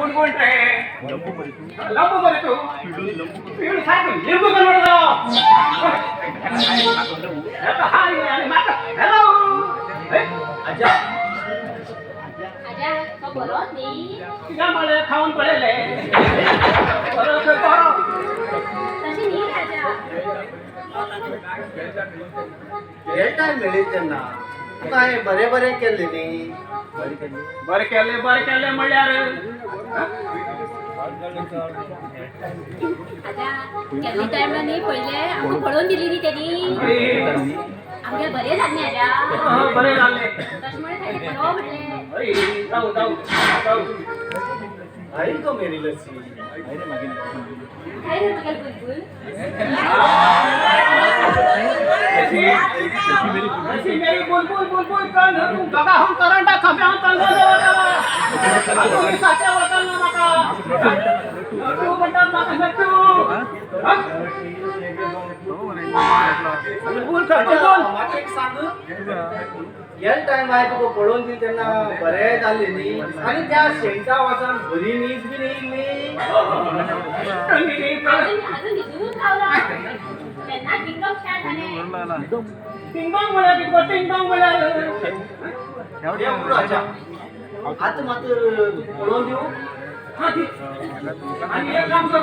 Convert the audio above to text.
बुलबुल रे लंबू मरे तू पिळू सारखं लिंबू बनवलं. हाय आणि म्हाका हॅलो. आजा. आजा, तो बरोच न्ही. कित्याक म्हळ्यार खावन पळयले बरो खंय बरो. तशें न्ही रे आजा. हे टायम मेळ्ळी तेन्ना तुका हांवें बरें बरें केल्लें न्ही. बरें केलें बरें केलें म्हणल्यार आजा, केल्ले टायमार न्ही पयले आमकां पळोवन दिली न्ही तेणी. आमगे बरें जालें न्ही आजा. बरें जालें. तशें म्हणून खायलें बरो म्हणलें. हय, जावं जावं जावं. आई गो मेरी लस्सी. काय रे तुगेलो बुलबुल? अशी मेरी बुलबुल बुलबुल कर तूं दोगा हांव करंटा खांब्या हांव तंगो दवरता. तूं साच्या वळखना म्हाका. तूं म्हणटा म्हाका तूं बुलबुल खंय बुलबुल. म्हाका एक सांग, हेल टायम हांवें तुका पळोवन दिली तेन्ना बरें जालें न्ही आनी त्या शेणच्या वासान बरी न्हीद बीन येयली न्ही. अजून अजून न्हिदूनच रावला तेन्ना टिंगटॉक स्टार्ट जालें. टिंगडोंग म्हळ्यार कितें? टिंगडोंग म्हळ्यार तें उरो आजा, आतां मात तुका पळोवन दिवं. आनी एक काम कर.